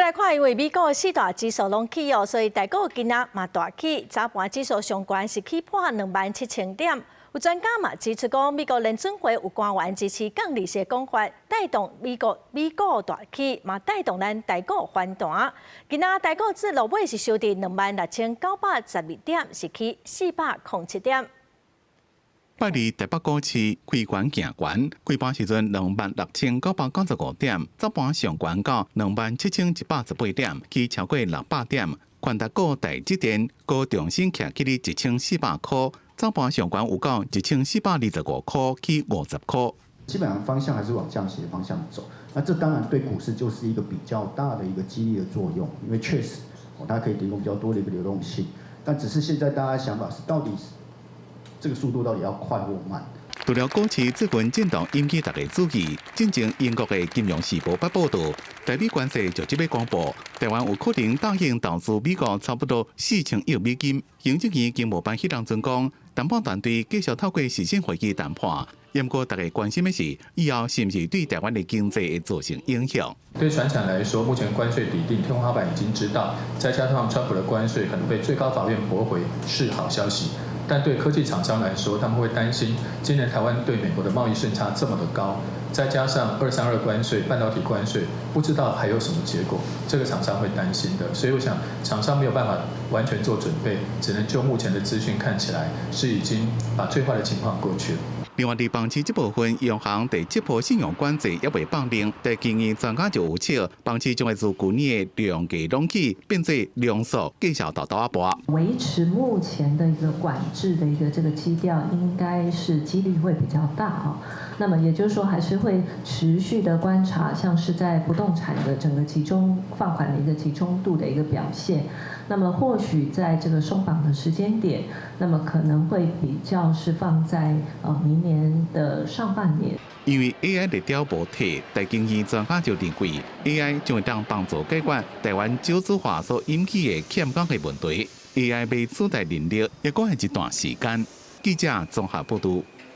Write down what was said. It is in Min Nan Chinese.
來看，因為美國四大指數攏起哦，所以台股今仔嘛大起，早盤指數上懸是起破27,000點。有專家嘛指出講，美國聯準會有官員支持降利息的講法，帶動美國美股大起，嘛帶動咱台股反彈。今仔台股至落尾是收佇26,912點，是起407點。拜二台北股市開懸行懸，開盤時陣26,995點，早盤上懸到27,118點，起超過600點。權值股台積電閣重新徛起佇1400箍，早盤上懸有到1425箍，起50箍。基本上方向還是往降息的方向走，那這當然對股市就是一個比較大的一個激勵的作用，因為確實它可以提供比較多的一個流動性，但只是現在大家想法是到底這個速度到底要快或慢？除了股市最近震盪引起大家注意，進前英國的《金融時報》發報導，台美關稅就這欲公布，台灣有可能答應投資美國差不多4000億美金。行政院經貿辦彼當陣講，談判團隊繼續透過視訊會議談判。不過大家關心的是，以後是毋是對台灣的經濟會造成影響？對傳產來說，目前關稅底定，天花板已經知道，再加上川普的關稅可能被最高法院駁回，是好消息。但對科技廠商來說，他們會擔心今年台灣對美國的貿易順差這麼的高，再加上232關稅、半導體關稅，不知道還有什麼結果，這個廠商會擔心的。所以我想，廠商沒有辦法完全做準備，只能就目前的資訊看起來是已經把最壞的情況過去了。另外，佇房市這部分，央行第七波信用管制猶未放令，但經濟專家就預測，房市將會自舊年的量價攏起變做量縮，繼續沓沓仔跋。維持目前的一個管制的一個這個基調，應該是幾率會比較大啊。那麼也就是說，還是會持續的觀察，像是在不動產的整個集中放款的一個集中度的一個表現。那麼或許在這個鬆綁的時間點，那麼可能會比較是放在明年的上半年。因為 AI 熱潮無退，台經院專家就認為 AI 將會當幫助解決台灣少子化所引起的欠工的問題。AI 欲取代人力，猶閣愛一段時間。記者綜合報導。